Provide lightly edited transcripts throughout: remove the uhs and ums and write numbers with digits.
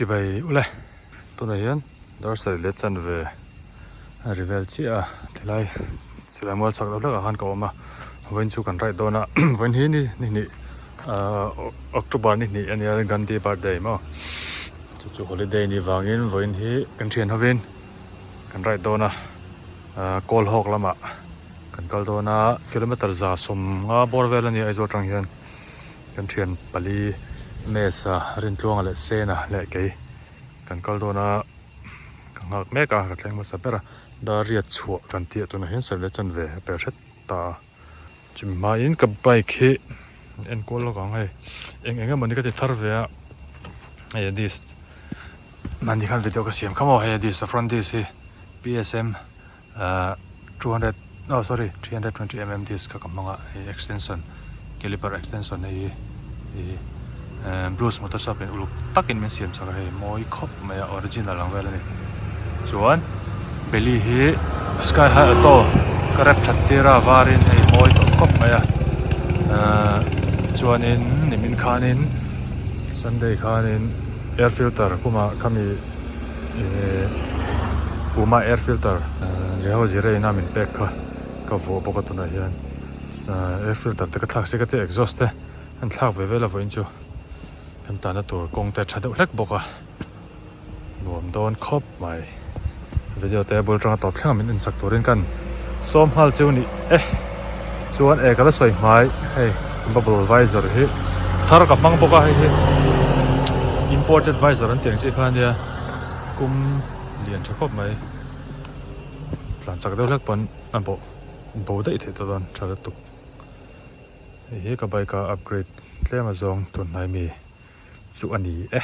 Chibai ule tunah hian dar sarih leh chanve a ri vel chiah a tilai silai mual chak deuh hlek ah khan ka awm a vawiin chu kan ride dawn a vawiin hi ni hnih ahh October ni hnih a nia Gandhi birthday maw chu chu holiday ni vangin vawiin hi kan thian hovin kan ride dawn a ahh kawl hawk lamah kan kal dawn a kilometer 150 bawr vel a ni Aizawl atang hian. Kan thian pali Mesa, Rintluanga leh Sena leh kei kan kal dawn a, ka nghak mek a, ka thleng hmasa ber a, dar riat chhuah kan tih a tunah hian sawi leh chanve a per hret ta a, chumi hmain ka bike hi enkual lawk ang hei eng eng emawni ka ti thar ve a, hei a disc hmanni khan video ka siam kha maw hei a disc a front disc hi P S M Ahh 200 oh sorry 320 mm disc kha ka hmang a hei extension caliper extension hei hi hei hi eh blues motor shop in uluk takin min siam chak a hei mawi khawp mai a original ang vel a ni chuan belly hi sky high auto ka rep that tir a varin hei mawi tawh khawp mai a ahh chuanin nimin khanin sunday khanin air filter kumah khami. Ihh puma air filter Jeho zira ina min pek kha ka vuah bawk a tunah hian air filter te ka thlak si ka tia exhaust te an thlak ve vel a vawiin chu kan tana tur kawng te a tha deuh hlek bawk a nuam dawn khawp mai video te bul atanga tawp thleng a min insak turin kan sawm nghal chu ni e chuan e ka la sawi hmai hei bubble visor hi thar ka hmang bawk a hei hi imported visor an tih ang chi kha ania kum lian tha khawp mai tlan chak deuh hlek pawn a bawh bo daih theih tawh dawn tha lutuk hei hi ka bike a upgrade tlem a zawng tun hnai mi chu a ni e.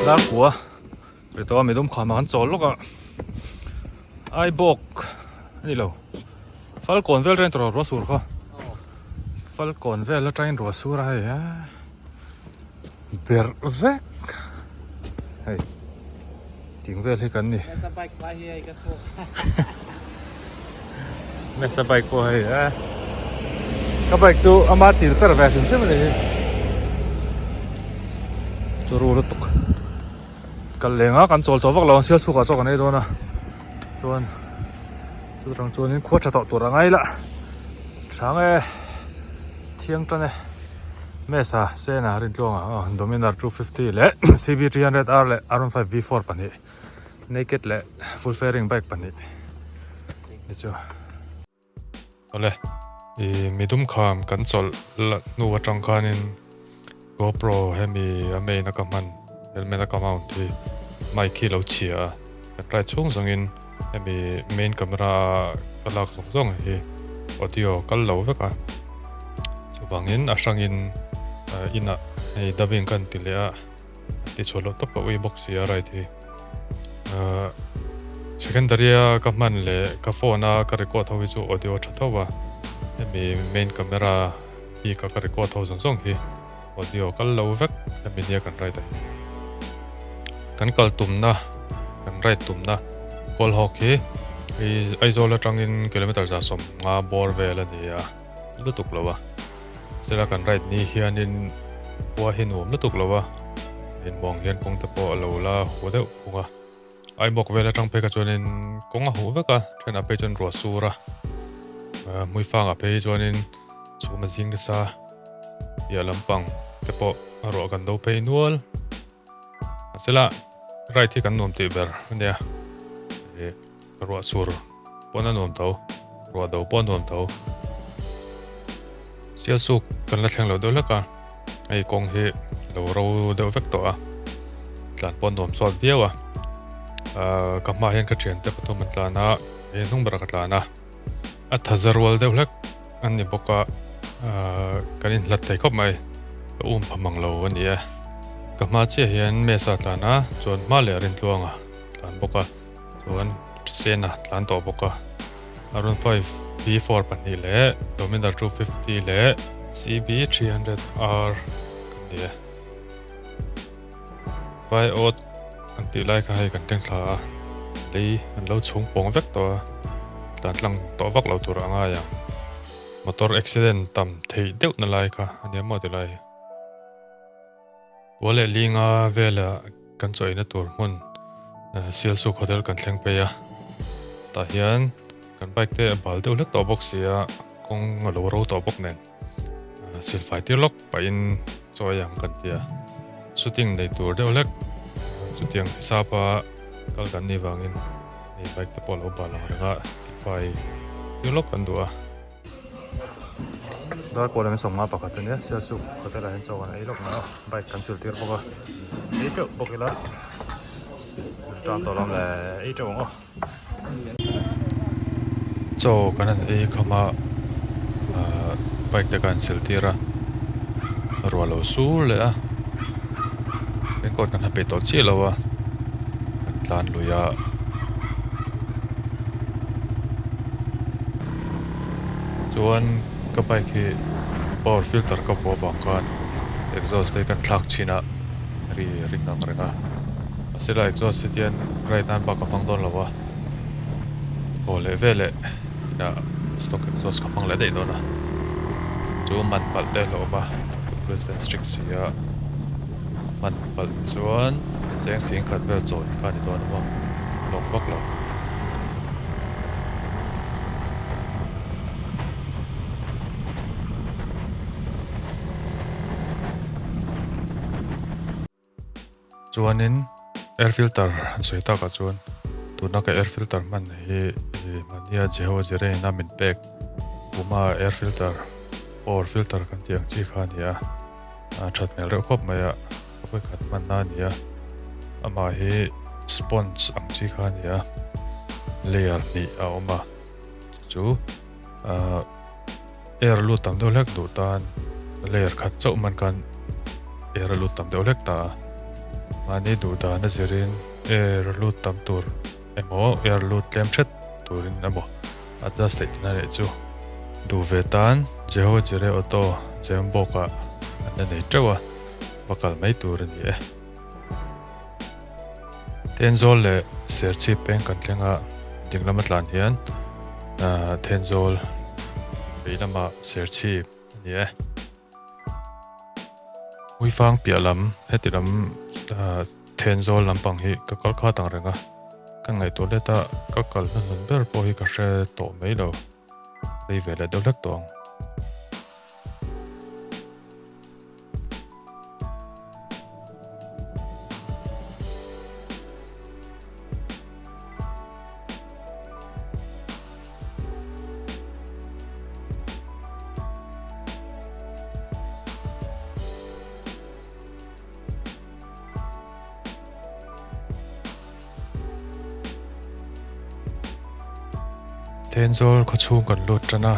Darkua ri tawh a midum kham ah kan chawl lawk a Aibawk a ni lo Falkawn vel reng tawh ruah sur kha Falkawn vel atangin ruah sur a hei a berh vek hei. Ting vel hi kan ni. Mesa bike lai hi hei ka chhuak. Mesa bike pawh hei e. Ka bike chu ama chil per ve hrim hrim a ni hi. Turu lutuk. Kal leng a kan chawl tawh vak lo ang sial chhukah chaw kan ei dawn a. Chuan chutang chuanin khua tha tawh tur a ngai lah. Chang e. Thiang tan e. Mesa Sena Rintluanga aw Dominar 250 leh CB 300 R leh R15 V4 pahnih naked leh full fairing bike pahnih ni chu awle ih midum kham kan chawlh la hnu atang khanin GoPro hemi a main a ka hman helmet a ka mount hi mic hi lo chhia a kan try chhung zawngin hemi main camera a ka lak zawng zawng hi audio kal lo vek a chuvangin a hrangin inah hei dubbing ka han ti leh a a ti chhuah loh tawp a ui bawk si a ride hi ahh secondary a ka hman leh ka phone a ka record ho hi chu audio tha tho a hemi main camera bik a ka record ho zawng zawng hi audio kal lo vek hemi nia kan ride a hi kan kal tumna kan ride tumna Kawlhawk hi Aizawl atangin kilometer 150 bawr vel a ni a lutuk lo a sela kan ride ni hianin khua hi nuam lutuk lo a inmuang hian kawng te pawh a lo la hu deuh phung a Aibawk vel atang phei kha chuanin kawng a huh vek a then ah phei chuan ruah sur a hmuifangah phei chuanin chhum a zing nasa piah lampang te pawh a ruah kan do phei nual mahsela ride hi kan nuam tih ber a nia ih ruah sur pawn a nuam tho ruah do pawh a nuam tho sialsuk kan la thleng lo deuh hlek a. Hei kawng hi lo ro deuh vek tawh a tlan pawh a nuam sawt viau a ahh ka hmaah hian ka thiante pathum an tlan a hei hnung berah ka tlan a a thaza rual deuh hlek an ni bawk a ahh. kan inhlat thei khawp mai. Ka um pha mang lo a ni e. Ka hma chiah hian Mesa tlan a, chuan hma leh Rintluanga tlan bawk a, chuan Sena tlan tawh bawk a. Arun 5 V4 pahnih leh Dominar 250 leh CB 300R kan ni e. Vai awt an tih lai kha hei kan teng thla a, lei an lo chhung pawng vek tawh a, tlan tlang tawh vak lo tur a ngai ang. Motor accident tam theih deuh na lai kha a nia maw ti lai. Pual leh linga vela kan chaw eina tur hmun Sialsuk Hotel kan thleng phei a, tah hian kan bike te a bal deuh hlek tawh bawk si a, kawng a lo ro tawh bawk nen. Silfai tir lawk pahin chaw ei ang kan ti a, shooting nei tur deuh hlek chutiang hisapa kal kan nih vangin hei bike te pawh a lo bal ang reng a tifai tir lawk kan duh a. Dar pawh lam sawmnga pakhat a nia Sialsuk hotel ah hian chaw kan ei lawk mai a bike kan sil tir bawk a ei teuh bawk ila tan tawh lam leh ei teuh ang aw. Chaw kan han ei kham a ahh bike te ka han sil tir a ruah lo sur leh a raincoat kan ha peih tawh chiah lo a kan tlan lui a. Chuan ka bike hi power filter ka vuah avang khan exhaust te hi kan thlak chhin a ri ring ang reng a mahse la exhaust hi tian ride nan bak ka hmang dawn lo a haw leh veleh inah stock exhaust ka hmang leh daih dawn a chu man palh te a hlauhawm a traffic police te an strict si a man palh chuan cheng sing khat vel chawi kha a ni dawn a maw hlawk vak lo. Chuanin air filter an sawi takah chuan tuna ka air filter hman hi mahnia Jehovah Jireh ina min pek Puma air filter power filter kan tih ang chi kha a ni a a that hmel reuh khawp mai a ka vawikhat hmanna a ni a amah hi sponge ang chi kha a ni a layer hnih a awm a chu ahh air lut tam deuh hlek duh tan layer khat chauh man khan air a lut tam deuh hlek ta a mahni duh dan a zirin air lut tam tur emaw air lut tlem hret turin emaw adjust theih tina leh chu duh ve tan Jehovah Jireh Auto Zembawk ah an la nei teuh a va kal mai tur a ni e. Thenzawl leh Serchhip peng kan thleng a, ding lama tlan hian Thenzawl vei lamah Serchhip a ni e. Uifang piah lam heti lam Thenzawl lampang hi ka kal khat ang reng a, ka ngaihtuah let a ka kal hnuhnun ber pawh hi ka hre tawh mai lo, rei ve leh deuh hlek tawh ang. Thenzawl khawchhung kan lut tan a,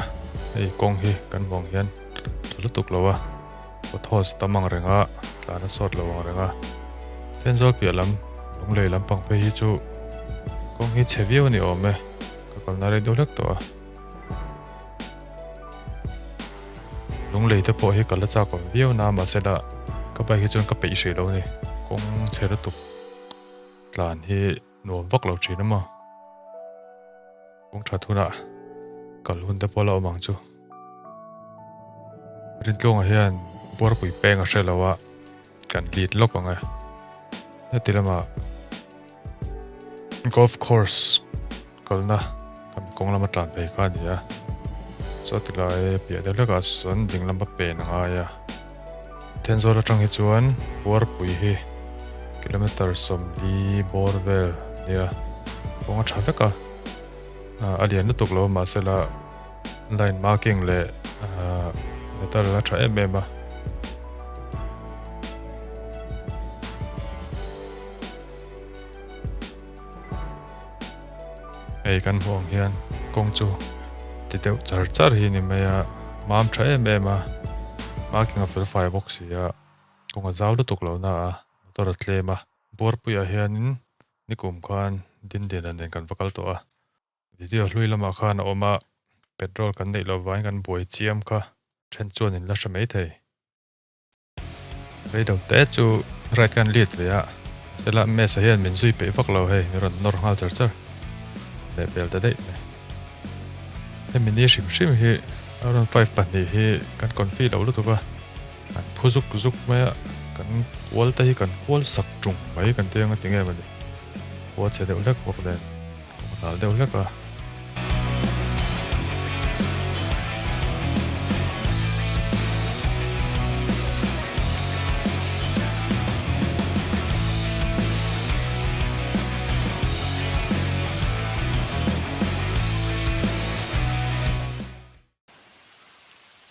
hei kawng hi kan hmuh ang hian tha lutuk lo a, potholes tam ang reng a, tlan a sawt lo ang reng a. Thenzawl piah lam lunglei lampang phei hi chu kawng hi chhe viau a ni awm e, ka kalna rei deuh hlek tawh a. Lunglei te pawh hi ka la chak awm viau na mahse la ka bike hi chuan ka peih hrih lo a ni, kawng chhe lutuk tlan hi nuam vak lo thin a maw. Kawng that hunah kal hun te pawh la awm ang chu. Rintluanga hian buarpui peng a hre lo a, kan lead lawk ang e. Heti lamah golf course kalna kan kawng lama tlan phei kha a ni a, chaw ti lai piah deuh hlekah sawn ding lama pen a ngai a. Thenzawl atang hi chuan Buarpui hi kilometer 40 bawr vel a nia, kawng a tha vek a, a lian lutuk lo mahsela line marking leh metal a tha em em a. Hei kan hmuh ang hian kawng chu ti deuh char char hi ni mai a, mam tha em em a. Parking a fel fai bawk si a, kawng a zau lutuk lo na a, motor a tlem a. Buarpuiah hianin nikum khan Dindiana nen kan va kal tawh a. Video hlui lamah khan a awm a, petrol kan neih loh vangin kan buai chiam kha then chuan in la hre maithei. Rei lo te chu ride kan lead ve a, sela Mesa hian min zui peih vak lo hei, min rawn nawr nghal char char leh pel ta daih mai. Hemi ni hrim hrim hi Around 5 hi kan confi lo lutuk a, kan phu zuk zuk mai a, kan kual te hi kan kual sak tung mai kan ti anga tinge mawni, khua chhe deuh hlek bawk nen. Ka dal deuh hlek a.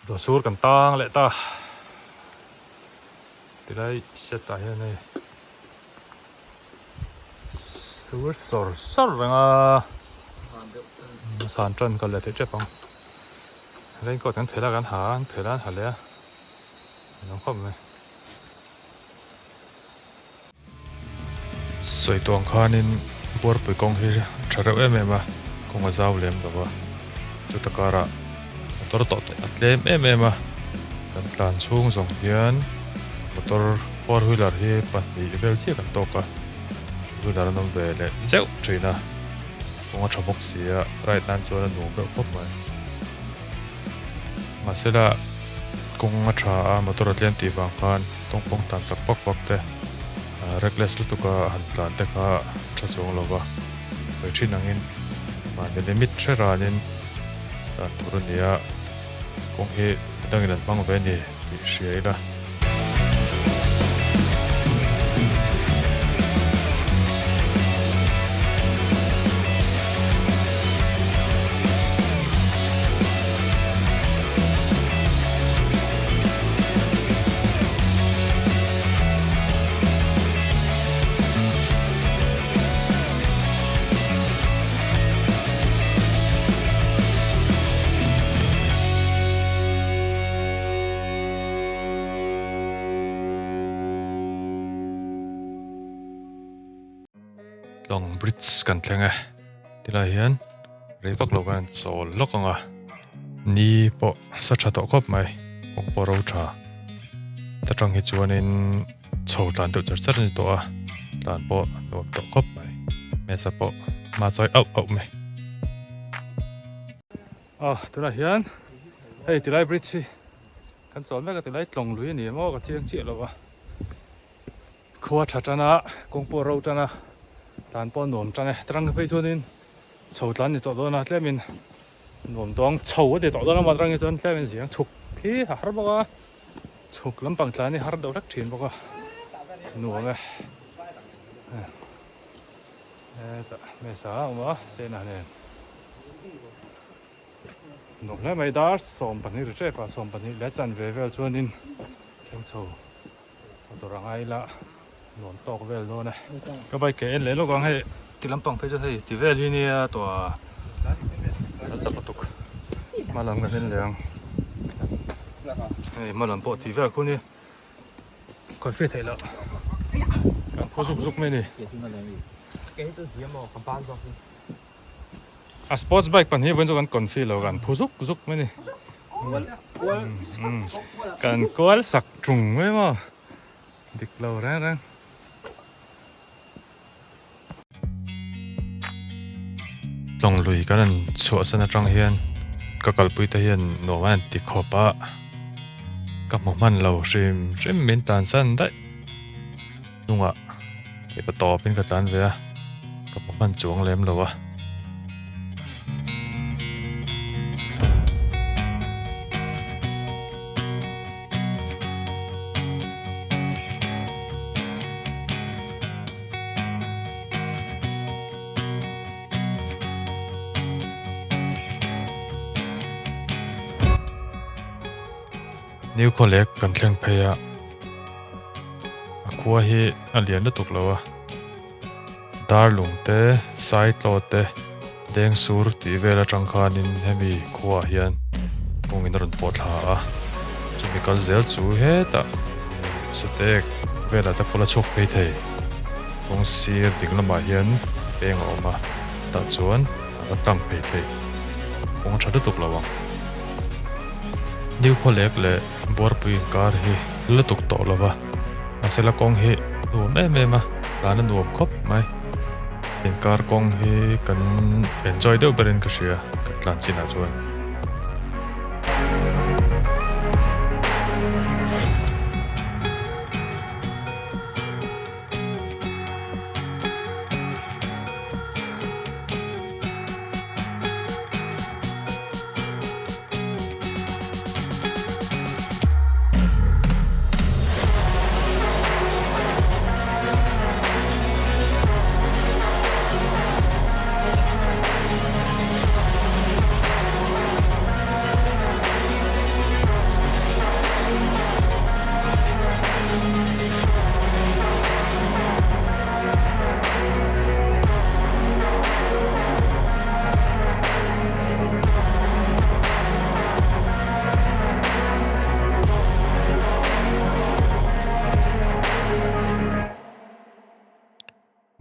Dawhsur kan tang leh ta tilai set ah hian hei sur sawr sawr reng a san tan kal leh theih tep ang raincoat kan phelh a kan ha a an phelh a an ha leh a an awm khawp mai. Sawi tawh ang khanin Buarpui kawng hi tha reuh em em a, kawng a zau lem lo va, chuta karah motor tawh a tlem em em a, kan tlan chhung zawng hian motor four wheeler hi pahnih vel chiah kan tawk a, two wheeler an awm ve leh zeuh thin a, kawng a tha bawk si a, ride nan chuan a nuam reuh khawp mai. Mahsela kawng a tha a, motor a tlem tih vang khan tawngpawng tlan chak vak vak te, reckless lutuka han tlan te kha tha chuang lo va, sawi thin angin mahni limit hre ranin tlan tur a ni a, kawng hi midangin an hmang ve a ni tih hria ila. Tlawng bridge kan thleng e tilai hian rei vak lo kan chawl lawk ang a ni pawh sa tha tawh khawp mai kawng pawh ro tha ta tang hi chuanin chho tlan deuh char char a ni tawh a tlan pawh nuam tawh khawp mai hmeichhe pawh hma chawi auh auh mai. Aw tunah hian hei tilai bridge hi kan chawl mek a tilai tlawng lui a ni maw ka chiang chiah lo a khua tha tan a kawng pawh ro tan a tlan pawh nuam tan e tarang phei chuanin chho tlan ni tawh dawn a tlemin nuam tawng chho a ti tawh dawn a maw tarang hi chuan tlemin ziang chhuk hi a har bawk a chhuk lampang tlan hi har deuh hlek thin bawk a nuam e hetah hmeichhia a awm a sena nen nuam hle mai dar 12 ri tep a 12 leh chanve vel chuanin thleng chho motor a ngai ila nuam tawk vel dawn e ka bike ke en leh lawk ang hei ti lampang phei chu hei ti vel hi nia tawh a a chak lutuk hma lam kan en leh ang hei hma lam pawh ti vel khu ni khawi fe theih loh kan phu zuk zuk mai a ni a sports bike pahnih vawiin chu kan confi lo kan phu zuk zuk mai a ni kan kual sak tung mai maw dik lo reng reng. Tlawng lui kan han chhuah san atang hian ka kalpui te hian nuam an han ti khawp a ka hmu hman lo hrim hrim min tan san daih hnungah keipawh tawpin ka tlan ve a ka hmu hman chuang lem lo a. New Khawlek kan thleng phei a, a khua hi a lian lutuk lo a, Darlung te, Saitlaw te, Dengsur tih vel atang khanin hemi khuaah hian kawngin a rawn pawh thla a, Chumi kal zel chu hetah Satek velah te pawh la chhuak phei thei. Kawng sir ding lamah hian peng a awm a, tah chuan a la tlang phei theih. Kawng a tha lutuk lo ang. New Khawlek leh Buarpui inkar hi lutuk tawh lo va, mahse la kawng hi nuam em em a, tlan a nuam khawp mai. Inkar kawng hi kan enjoy deuh berin ka hria kan tlan chinah chuan.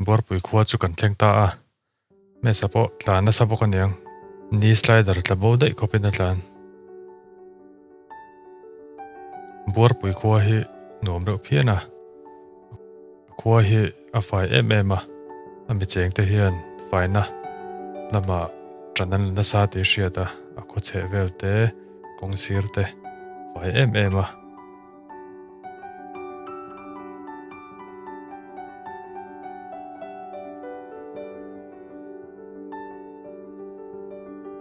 Buarpui khua chu kan thleng ta a, Mesa pawh tlan nasa bawk aniang, ni slider tla bo daih khawpin a tlan. Buarpui khua hi nuam reuh phian a. Khua hi a fai em em a, a mi cheng te hian faina lamah tan an la nasa tih hriat a, a khaw chheh vel te, kawng sir te fai em em a.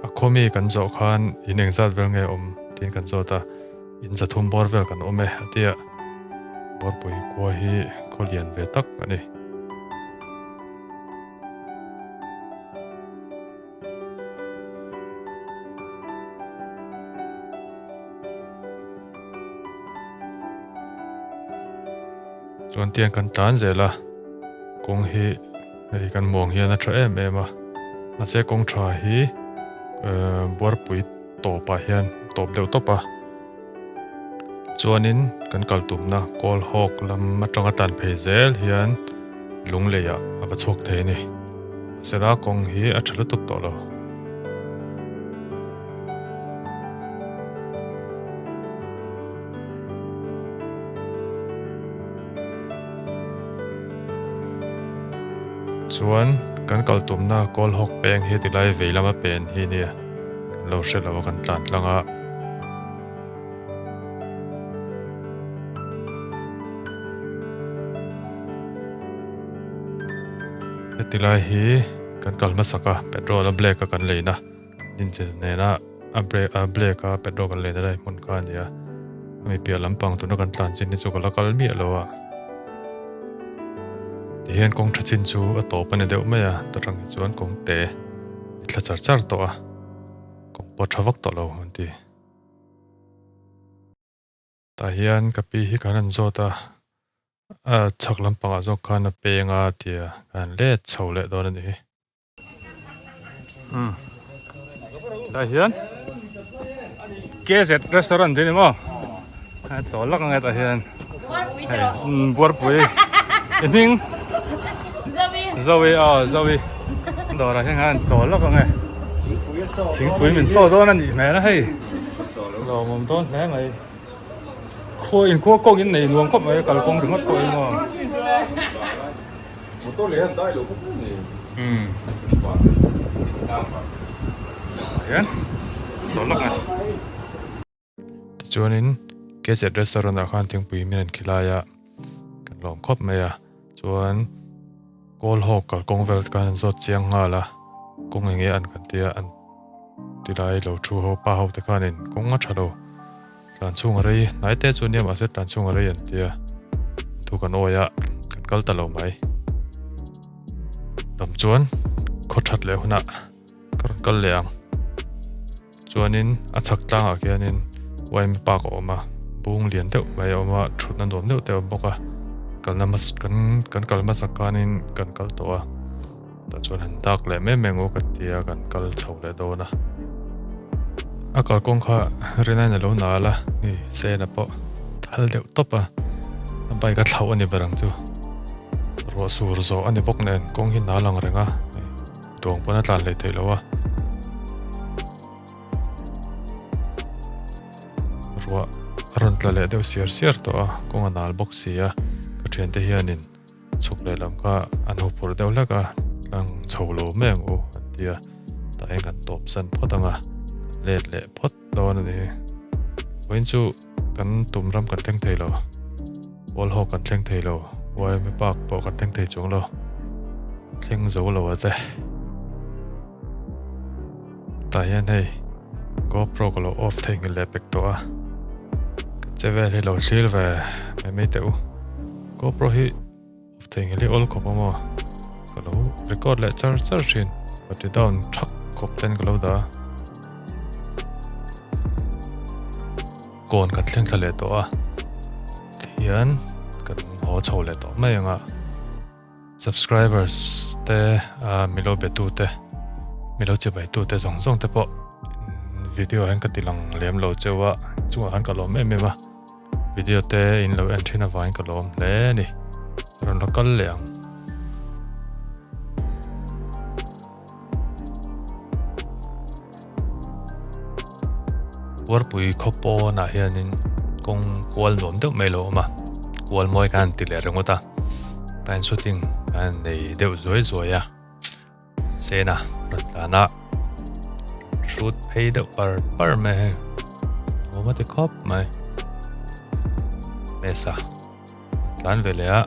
A khaw mi kan zawh khan in engzat vel nge awm tiin kan zawt a. In zathum bawr vel kan awm e a ti a, Bawrpui khua hi khaw lian ve tak a ni. Chuan tiang kan tlan zel a, kawng hi hei kan muang hian a tha em em a, mahse kawng tha hi Buarpui tawpah hian tawp deuh tawp a, chuanin kan kal tumna kawl hawk lam atanga tlan phei zel hian lung leiah a va chhuak thei a ni. Mahsela kawng hi a tha lutuk tawh lo. Chuan kan kal tumna kawl hawk peng hi tilai vei lama pen hi nia. Kan lo hre lo a kan tlan tlang a. Heti lai hi kan kal hmasak a petrol a black a kan leina diesel nena a black a petrol kan leina lai hmun kha a ni a. Hemi piah lampang tuna kan tlan chin hi chu ka la kal miah lo a. Tihian kawng tha chin chu a tawp a ni deuh mai a ta tang hi chuan kawng te. I thla char char tawh a, kawng pawh tha vak tawh lo an ti. Tah hian ka pi hi kan han zawt a, a chhak lampangah zawk khan a peng a tia ka han let chho leh dawn a nih hi. Umm tah hian KZ restaurant tih a ni maw? A chawl lak ang e tah hian hei umm buarpui i hming Zoe aw Zoe dawrah hian khan chawl lak ang e thingpui min saw dawn a nih hmel a hei lawmawm dawn hle mai khaw inkhua kawng in nei nuam khawp mai kalkawng ringawt pawh hi maw. Umm hian chawl lak ang e. Tichuanin KZ restaurant ah khan thingpui min an khilai a, kan lawm khawp mai a, chuan kawl hawk kalkawng vel te khan an zawt chiang nghal a, kawng eng nge an kan tia an ti lai lo thu ho pa ho te khanin kawng a tha lo, tlan chhung a rei hnai te chu nia mahse tlan chhung a rei an tia thu kan awi a kan kal ta lo mai. Dam chuan khaw that leh hunah. Ka rawn kal leh ang. Chuanin a chhak tlangah khianin yma park a awm a, bung lian deuh mai a awm a, thutna nuam deuh te a awm bawk a. Kalna hmas kan kan kal hmasak khanin kan kal tawh a, tah chuan han dak leh mai mai ang u ka ti a, kan kal chho leh dawn a. A kalkawng kha Rinain a lo nal a, hei Sena pawh thal deuh tawp a, a bike a thlauh a ni ber ang chu. Ruah sur zawh a ni bawk nen kawng hi nal ang reng a, hei duang pawn a tlan leh theih loh a. Ruah a rawn tla leh deuh siar siar tawh a, kawng a nal bawk si a, ka thiante hianin chhuk leh lam kha an ho phur deuh hlek a, tlang chho lo mai ang u an ti a, tah hian kan tawp san phawt ang a, kan let leh phawt dawn a ni. Vawiin chu kan tum ram kan thleng thei lo, Kawl hawk kan thleng thei lo, YMA Park pawh kan thleng thei chuang lo, thleng zo lo a te. Tah hian hei GoPro ka lo off theihnghilh leh pek tawh a, ka che vel hi lo thlir ve mai mai teh u. GoPro hi off theihnghilh hi awl khawp ang aw, ka lo record leh char char thin, battery down thak khawp ten ka lo dah a. Kawn kan thleng thla leh tawh a, tihian kan haw chho leh tawh mai ang a. Subscribers te milo be tu te milo chibai tu te zawng zawng te pawh video hian ka ti lang lem lo cheu a chungah khan ka lawm em em a video te in lo en thin avangin ka lawm hle a ni rawn la kal leh ang. Uarpui khaw pawnah hianin kawng kual nuam deuh mai a lo awm a, kual mawi khan an ti leh ringawt a, tah hian shooting an nei deuh zuai zuai a, sena rawn tlan a hrut phei deuh par par mai a hei awm a ti khawp mai mesa. Tlan ve leh a.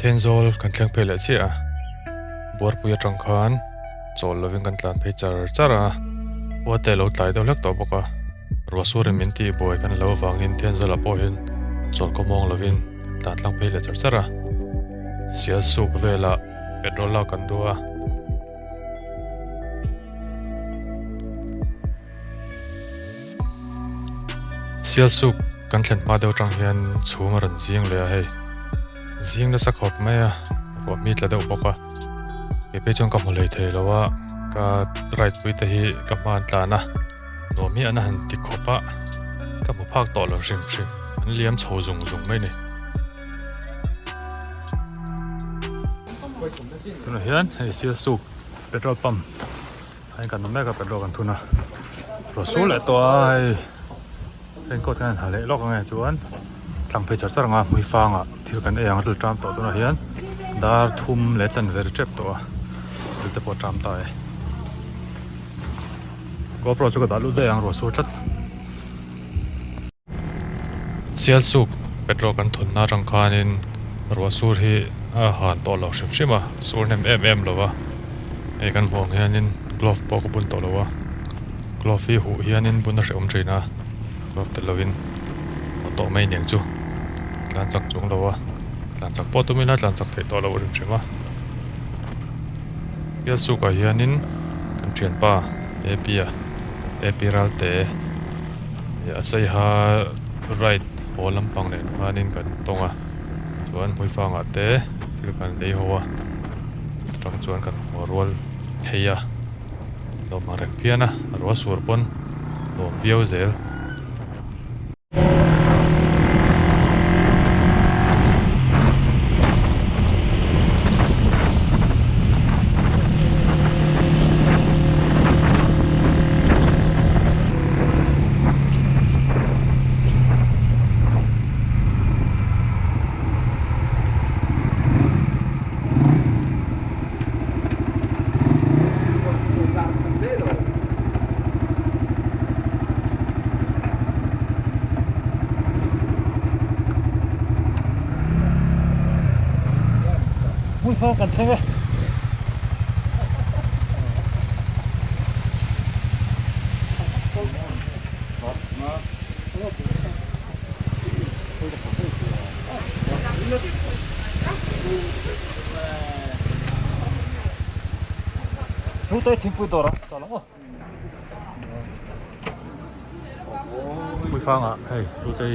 Thenzawl kan thleng phei leh chiah a, buarpui atang khan chawl lovin kan tlan phei char char a, khua te a lo tlai deuh hlek tawh bawk a, ruah surin min tih buai kan lo avangin Thenzawlah pawh hian chawl khaw mawng lovin kan tlan tlang phei leh char char a, sial suk velah petrol lak kan duh a. Sialsuk kan thlen hma deuh atang hian chhum a rawn zing leh a hei zing nasa khawp mai a ruah mi tla deuh bawk a kei phei chuan ka hmu hlei thei lo a ka ride pui te hi ka hma an tlan a nuam hi an han ti khawp a ka hmu phak tawh lo hrim hrim an liam chho zung zung mai a ni. Tunah hian hei Sialsuk petrol pump. Hei kan awm mek a petrol kan thun a ruah sur leh tawh a hei raincoat kan han ha leh lawk ange chuan tlang phei char char anga hmui fangah thil kan ei ang a ṭam tawh tunah hian dar thum leh chanve ri tep tawh a thil te pawh a ṭam ta e GoPro chu ka dah lut daih ang ruah sur tlat. Sialsuk petrol kan thunna atang khanin ruah sur hi a han tawh lo hrim hrim a, sur hnem em em lo va, hei kan hmuh ang hianin glove pawh ka bun tawh lo a, glove hi huh hianin bun a hrehawm thin a, glove tel lovin haw tawh mai aniang chu, tlan chak chung lo a, tlan chak pawh tum ila tlan chak theih tawh lo hrim hrim a. Sialsukah hianin kan thianpa Ap-a Ap Ralte. A saiha right haw lampang nen khanin kan tawng a chuan hmuifangah te Thil kan lei ho a, chutang chuan kan haw rual phei a, nuam ang reng phian a, ruah sur pawn nuam viau zel. Hmuifang kan thleng e. Hlute thingpui dawr ah chawlh ang aw. Puifangah hei Hlutei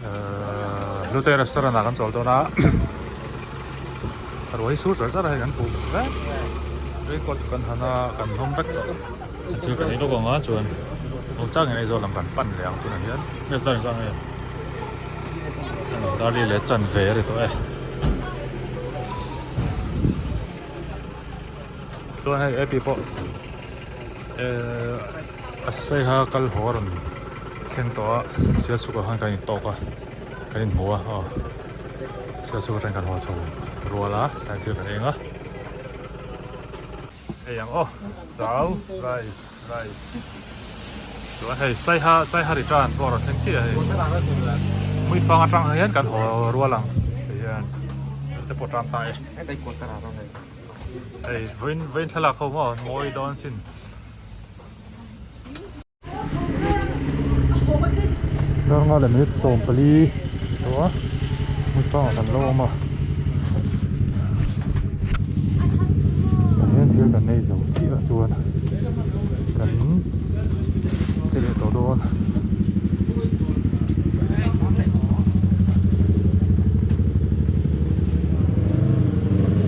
ehh Hlutei restaurant ah kan chawl dawn a ruai sur char char a hei kan puh vek raincoat chu kan han a kan hnawm vek tawh thil kan ei lawk ang a chuan aw chang in Aizawl lam kan pan leh ang tunah hian Darli leh chanve a ri tawh e. Chuan hei ap pawh ehh a saiha kal haw a rawn thleng tawh a sialsuk ah khan kan intawk a kan inhmu a aw sialsuk atangin kan haw chho rual a tlai thil kan eng a hei ang aw chau rice rice chuan hei saiha saiha return pawh a rawn thleng chiah a hei hmuifang atang hian kan haw rual ang ti hian te pawh tan ta e. Hei vawiin vawiin thlalak ho maw mawi dawn sin. Darnga leh minute 14 ni tawh a hmun hrangah kan lo awm a tah hian thil kan nei zo chiah chuan kan che leh tawh dawn.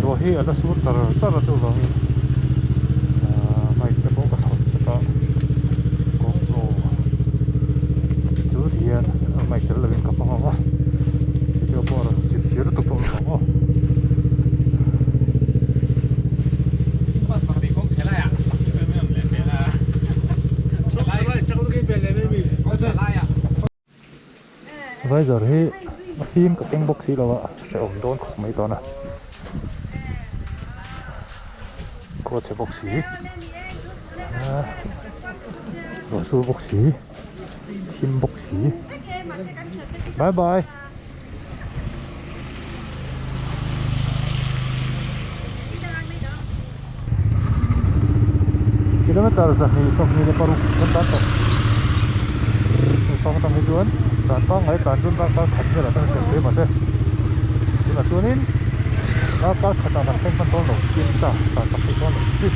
Ruah hi a la sur char char a chuvangin ahh mic te pawh ka thlawt vek a GoPro chu ti hian a mic tel lovin ka hmang ang a video pawh a rawn chip chir lutuk tawh lo ang aw. Visor hi a fim ka keng bawk si lo a hrehawm dawn khawp mai dawn a khaw chhe bawk si ruah sur bawk si thim bawk si bye bye. Kilometer 226 kan tan tawh hei atang hi chuan tlan pangngai tlan dun darkar khat velah chuan a thlen thei mahse tunah chuanin darkar khatah kan thleng hman dawn lo tin ta tlan tak theih dawn lo chi.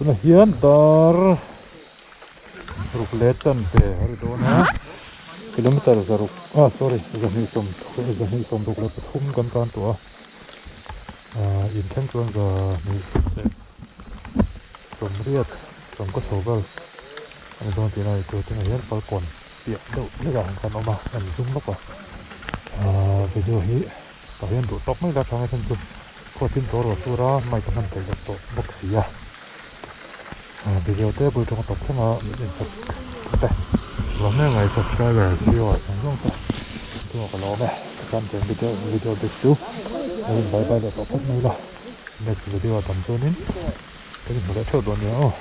Tunah hian dar ruk leh chanve a ri dawn a kilometer zaruk ah sorry zahnih sawm zahnih sawm ruk leh pathum kan tan tawh a ah inthleng chuan zahnih leh sawmriat sawm ka chho vel a ni dawn tihna a ni chu tunah hian falkawn piah deuh hlek ah kan awm a an zum lawk a ah video hi tah hian duh tawk mai la tha nge thlen chu khaw thim tawh ruah sur a mic a hman theih loh tawh bawk si a ah video te bul tawng tawp thleng a min insak te ruah mek mai subscriber viewers zawng zawng te chungah ka lawm e tikhan chuan video video bik chu lo in bye bye leh tawh phawt mai la next video a tam chuanin kan inhmu leh theuh dawn nia aw.